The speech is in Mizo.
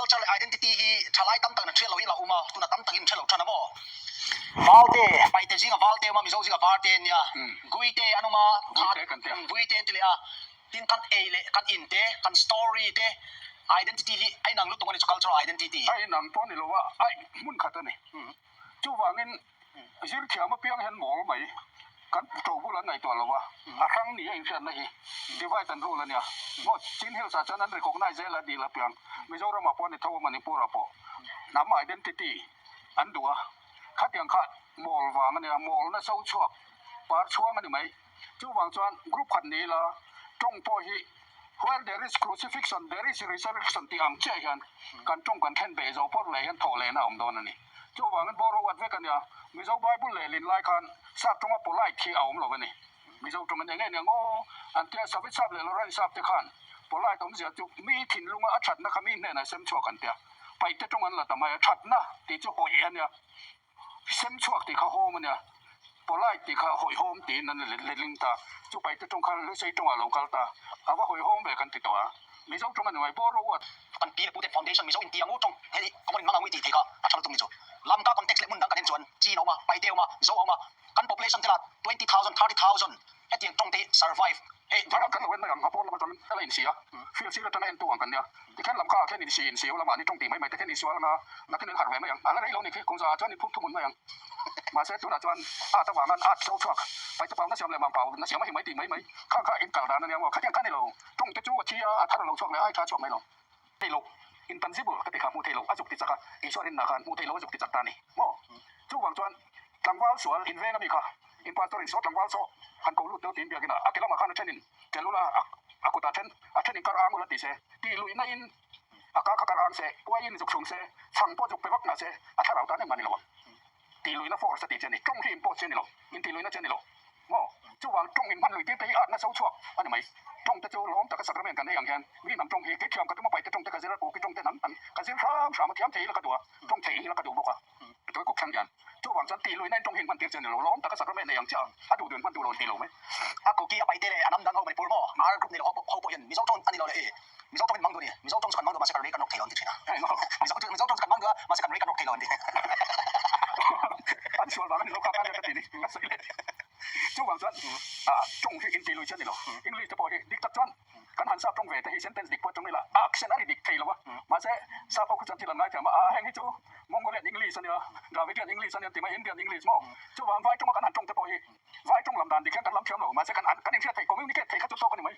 Culture leh identity hi thalai tam tak in an hriat lo hi la awm a, tunah tam takin an hre lo than a maw? Valte, Paite zinga Valte awm a, Mizo zinga Varte an nia, Guite an awm a, Guite an ti leh a, tin kan ei leh kan in te, kan story te, identity hi a inang lutuk a ni chu cultural identity. A inang pawh ni lo a, a hmun khat a ni. Chuvangin zir thiam apiang hian mawl mai kan to bul an ngaihtuah lo a, a hrang ni a inhriatna hi divide and rule a nia. Maw Chin Hills ah chuan an recognize zel a dil apiang Mizoram ah pawh a ni tho a Manipur ah pawh hnam identity an duh a, khatiang kha mawl vang a nia, mawlna so chhuak par chhuang a ni mai. Chuvang chuan group khat ni ila tawng pawh hi where there is crucifixion there is resurrection tih ang chiah hian kan tawng kan thlen beh zo phawt leh hian thawh lehna a awm dawn a ni. Chuvangin bawr ho at vek a nia, Mizo Bible lehlin lai khan sap tawnga polite hi a awm lo a ni. Mizo tawng an eng eng eng aw an tia Savit sap leh Lorraine sap te khan polite awmzia chu mi thinlunga a thatna kha mi hnenah sem chhuak an tia. Paihte tawng an la ta mai a, thatna tih chu hawih a nia. Sem chhuak tih kha hawm a nia, polite tih kha hawihhawm tiin an letling ta. Chu paihte tawng kha Lusei tawngah a lo kal ta, a va hawihhawm ve kan ti tawh a. Mizo tawng a ni mai, bawr ro at. Kan pi leh pute foundation Mizo inti ang u tawng hei common in hmang ang u i tih thei kha a tha lutuk ni chu. Lamka context leh hmun dang kan en chuan Chin a awm a, Paite a awm a, Zo a awm a, kan population te lah 20,000, 30,000 hetiang tawng te hi survive hei. Kan kan lo en mai ang, a pawn lam atangin ka la insi a, field sir atanga entu ang kan nia, tikhian lam kha ah khian insi insi u lamah ni tawng tih mai mai te khian insual anga nakin in harh ve mai ang, a la rei lo ni khi kum zaah chuan in phut thuhmun mai ang. Mahse tunah chuan art avanga art so chhuak paite pau na siam leh mang pau na siam a hi mai tih mai mai kha kha in kal dan a nia maw, khatiang kha ni lo tawng te chu a thi a, a thar a lo chhuak leh a, ai tha chhuak mai lo. Thei lo, intangible ka ti kha hmuh thei lo a zuk ti chak a, Isua rinna khan hmuh thei lo a zuk ti chak ta a ni maw? Chuvang chuan tlangval sual inveng a mi kha in pastor in saw tlangval saw han ko lut deuh tiin biakin a, a ke lamah khan a then in tel ula a kutah then a then in kar ang ula ti se, tih luihna in a ka kha kar ang se, uai in zuk chhung se, chhang pawh zuk pe vak mah se a thlarau tan engmah ni lo ang. Tih luihna force a tih chi a ni, tawng hi impose chi a ni lo, intih luihna chi a ni lo. Maw? Chuvang tawng in hman lui tir te hi atna so chhuak a ni mai. Tawng te chu lawm taka sacrament kan ei ang hian mi hnam tawng hi kei thiam ka tum a paite tawng te ka zir a, kuki tawng te hnam an ka zir hram hram a, thiam thei ila ka duh a, tawng thei ila ka duh bawk a. Tui kuk thleng hian chuvang chuan tih luihna in tawng hi in hman tir chi a ni lo, lawm taka sacrament ei ang chiah a duh duh in hman duh lo in ti lo mai. A kuki a paite leh a hnam dang ho Manipur maw? R group ni lo ho pawh hian Mizo tawng a ni lo leh e. Mizo tawng in mang duh a ni. Mizo tawng chu kan mang duh a mahse kan rei kan rawk thei lo an ti thin a. Mizo chu Mizo tawng chu kan mang duh a mahse kan rei kan rawk thei lo an ti. An sual vang a ni lo kha khan ka ti ni ka sawi leh. Chuvang chuan tawng hi inti lui chian ni lo. English te pawh hi dik tak chuan kan han sap tawng ve te hi sentence dik pawh tawng ila a accent a ri dik thei lo a. Mahse sap ho khu chuan thil an ngaithiam a, a heng hi chu Mongolian English a nia, Dravidian English a nia ti mai Indian English maw. Chuvang vai tawnga kan han tawng te pawh hi vai tawng lam dan dik hian kan lam thiam lo. Mahse kan kan inhriat theih communicate theih kha chu tawk a ni mai.